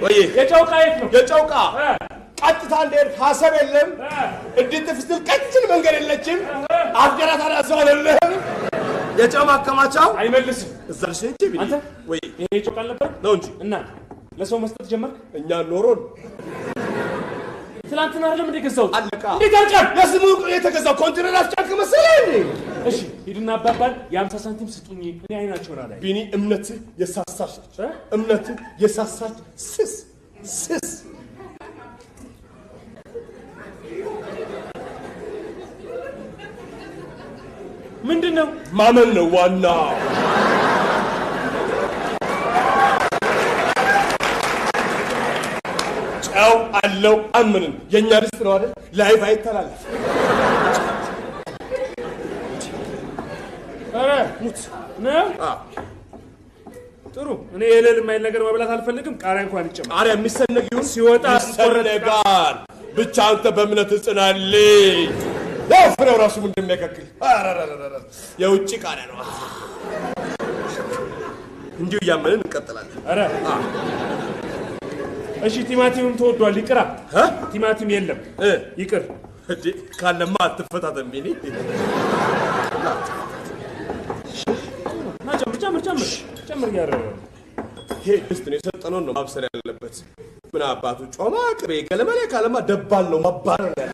ወይ የጨው ዕቃ የት ነው? የጨው ዕቃ ቀጥታ እንደሄድክ ሀሰብ የለም። እንዲህ ስትል ቀጭን መንገድ የለችም። አፍገራ ታዲያ ሰው አይደለህም። የጨው ማከማቻው አይመልስም። እዛ ሸንቼ ቢኒ አንተ ወይ ይሄ የጨው ዕቃ አልነበረም ነው እንጂ እና ለሰው መስጠት ጀመርክ? እኛ ኖሮን ትናንትና አይደለም እንደ ገዛሁት? አለቃ እንዴት ያልቃል? ለስሙ የተገዛው ኮንቴነር አስጫንክ መሰለህ እንዴ? እሺ ሂድና አባባል የ50 ሳንቲም ስጡኝ፣ እኔ አይናቸውን አላይ። ቢኒ እምነትህ የሳሳች ነች። እምነትህ የሳሳች ስስ ስስ ምንድን ነው? ማመን ነው ዋናው። ጨው አለው አምንን። የእኛ ድስት ነው አይደል? live አይተላለፍ። ኧረ ሙት ነው ጥሩ። እኔ የእልል የማይል ነገር መብላት አልፈልግም። ቃሪያ እንኳን ይጨመር። ቃሪያ የሚሰነግ ይሁን ሲወጣ ይሰነጋል። ብቻ አንተ በእምነት ጽናልኝ። ያው ፍሬው ራሱ ምን እንደሚያካክል አረረረረ የውጭ ቃሪያ ነው። እንዲሁ እያመንን እንቀጥላለን። ኧረ እሺ፣ ቲማቲምም ተወዷል። ይቅራ። እ? ቲማቲም የለም እ? ይቅር። እንዴ ካለማ አትፈታተን ቢኒ። ና ጨምር ጨምር ጨምር ጨምር እያደረገ ነው። ይሄ ድስት ነው የሰጠነውን ነው ማብሰል ያለበት። ምን አባቱ ጮማ ቅቤ ገለመሌ ካለማ ደባል ነው ማባረር ያለ።